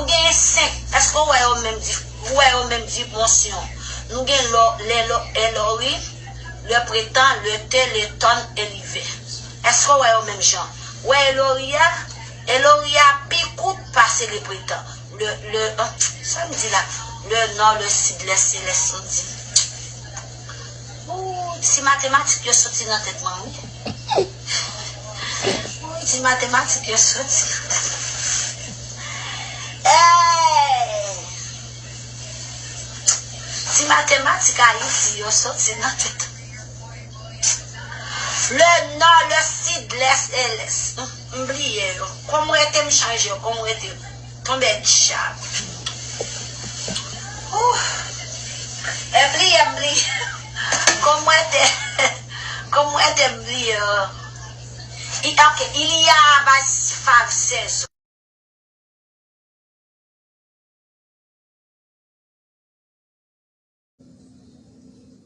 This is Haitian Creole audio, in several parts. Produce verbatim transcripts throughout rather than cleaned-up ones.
Genyen senk. Èske w wè yo menm di, w wè yo menm dimansyon? Nou gen lò, lè lò, è lori, lè pretan, lè tè, lè tòn, è livè. Èske w wè yo menm jan? W wè è lori a? È lori a pi kout pase lè pretan. Lè, lè, an, sa m di la? Lè nò, lè sid, lè selès, ou di. Ooh, ti matematik yo soti nan tèt mwen, wi. Ooh, ti matematik yo soti. Hey! Ti matematik Ayiti yo soti nan tèt. Le nò, le sid, lès e lès. M, m bliye yo. Kòm rete m chanje yo, kòm rete. Tonbe djab. Ooh. E bliye, bliye. Kòm mwen te, kòm mwen te bliye. I, ok, il y a bas fav sèzo.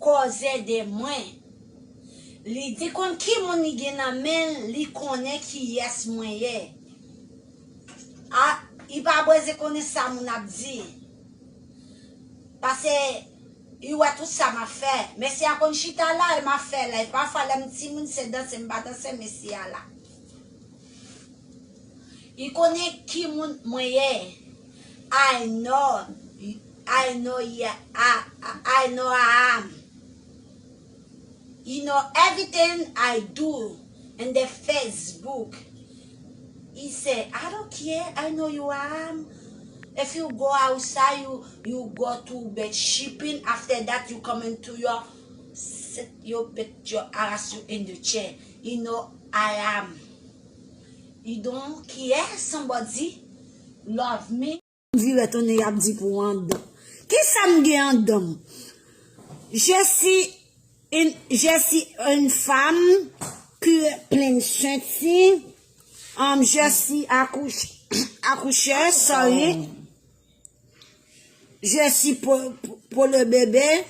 Koze de mwen. Li di konn ki moun li gen nan men l, li konnen kiyès mwen ye. A, li pa bezwen konnen sa moun ap di. Paske li wè tout sa m ap fè. Mesye a konn chita la, m ap fè live. Pafwa lè m timoun se danse, m pa danse mesye a la. Li konnen ki moun mwen ye. I know, I know, yeah, I, I, I know I am. You know everything I do in the Facebook. He said, I don't care, I know you am. If you go outside, you, you go to bed shipping. After that, you come into your sit, your bed, your ass, you in the chair. You know I am. You don't care, somebody love me. Vire tounen y ap di pou anndan. Kisa m gen anndan m? Je suis une, je suis une femme qui est pleine sentir. Um, je suis accouche, accoucheur, sorry. Je suis pour, pour, pour le bébé.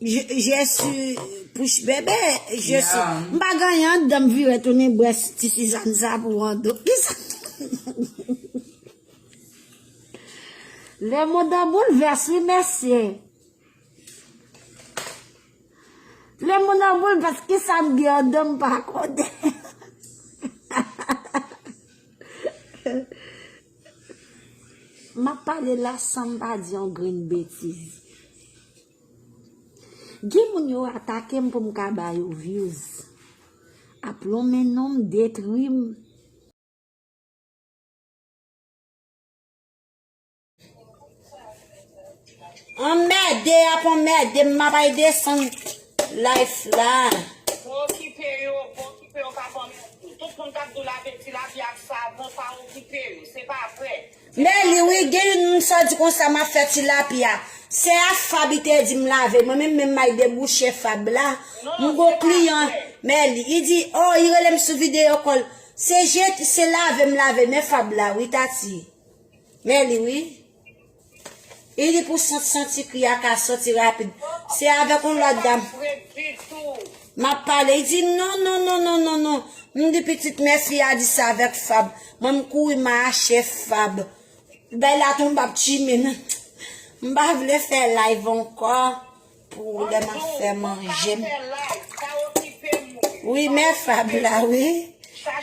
Je, je suis push bébé. Je suis. M pa gen anyen anndan m vire tounen brès ti Sizàn sa pou anndan. Kisa? Le monde en bouleverse, wi, mesye. Le monde en bouleverse, kisa m gen anndan m pa konnen. M ap pale la san m pa di yon grenn betiz. Gen moun yo atake m pou m ka ba yo views. Ap lonmen non m, detri m. Anmède ap anmède m, m ap al desann live la. Bon okipe yo, bon okipe yo k ap anmède. Tout moun k ap di w lave tilapya ak savon, pa okipe yo, se pa vre. Meli, wi, gen youn m sot di konsa m ap fè tilapya. Se a Fab li te di m lave, mwen menm menm m al debouche Fab la. M gon kliyan, Meli, li di, oh, li rele m sou video call. Se je, se lave m lave, men Fab la, wi, Tati. Meli, wi. Li di pou sant santi kri a ka soti rapid. Se avèk yon lòt dam. M ap pale, li di non, non, non, non, non, non. M di pitit men fi a di sa avèk Fab. Mwen m kouri m achte Fab. Bèl la tonbe ap tchime nan. M pa vle fè live ankò pou lè m ap fè manje m. Wi, men Fab la, wi.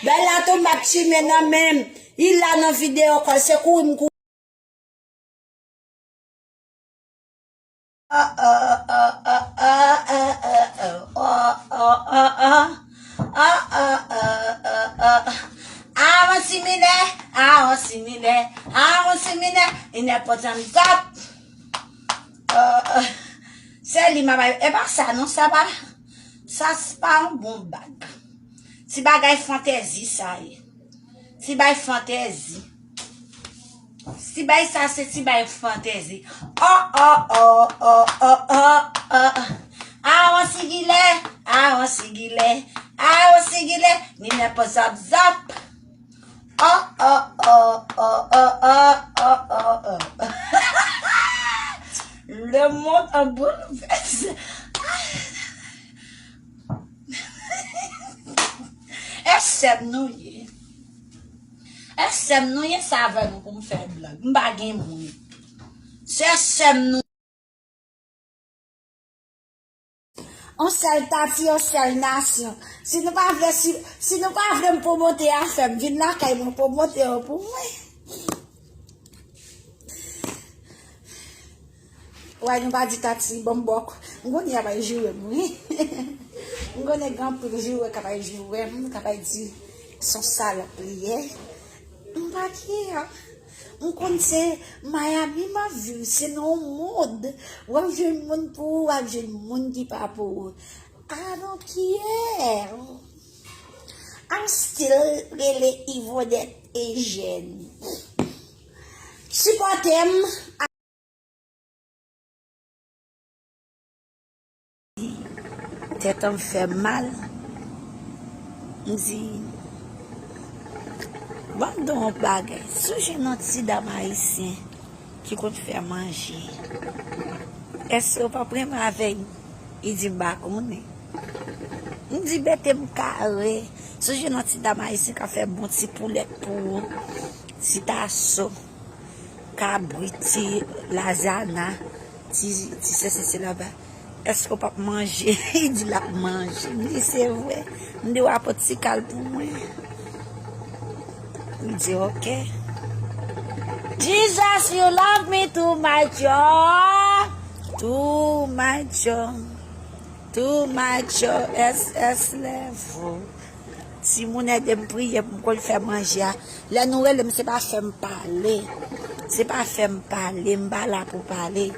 Bèl la tonbe ap tchime nan men m. Li la nan video call, se kouri m kouri. Avan siminè, avan siminè, avan siminè, inè pòtan zòp. Se li m ap, e pa sa non, sa pa, sa s pa yon bon bag. Ti bagay fantèzi sa ye. Ti bay fantèzi. Ti bay sa se ti bay fantèzi. Oh, oh, oh, oh, oh, oh, oh. Awan sigilè, awan sigilè, awan sigilè, ni nenpòt zòp zòp. Oh, oh, oh, oh, oh, oh, oh, oh, oh. Le monde en bouleverse. Èske sè m nou ye? Èske Sè m nou ye, se avè nou pou m fè blag. M pa gen moun. Se sè m nou. On sèl Tati, on sèl nasyon. Si nou pa vle, si, si nou pa vle m pwomote afè m, vin lakay mwen pwomote yo pou mwen. Wè, nou pa di Tati, bon, m bòk. M konnen y ap joure m, wi. M konnen gen anpil joure k ap joure m, k ap di, se yon salòp li ye. M pa care. M konn se Miami m ap viv, se nan yon mond. W ap jwenn moun pou ou, w ap jwenn moun ki pa pou ou. I don't care. I'm still rele Yvonette Eugène. Sipòte m. Tèt an fè m mal. M di, ban m di yon bagay. Si w jwenn yon ti dam ayisyen ki konn fè manje, èske w p ap renmen avè l? Li di, m pa konnen. M di, bete m kare. Si w jwenn yon ti dam ayisyen k ap fè bon ti poulèt pou ou, ti taso, kabrit, ti lazana, ti, ti sesi, ti laba. Èske w p ap manje? Li di l ap manje. M di, se vre. M di, w a pot ti kal pou mwen. Li di, ok. Jesus, you love me too much, oh. Too much, oh. Too much, oh. S S level. Timoun, ede m priye pou m konn fè manje a. Lè nou rele m, se pa fè m pale. Se pa fè m pale, m pa la pou pale.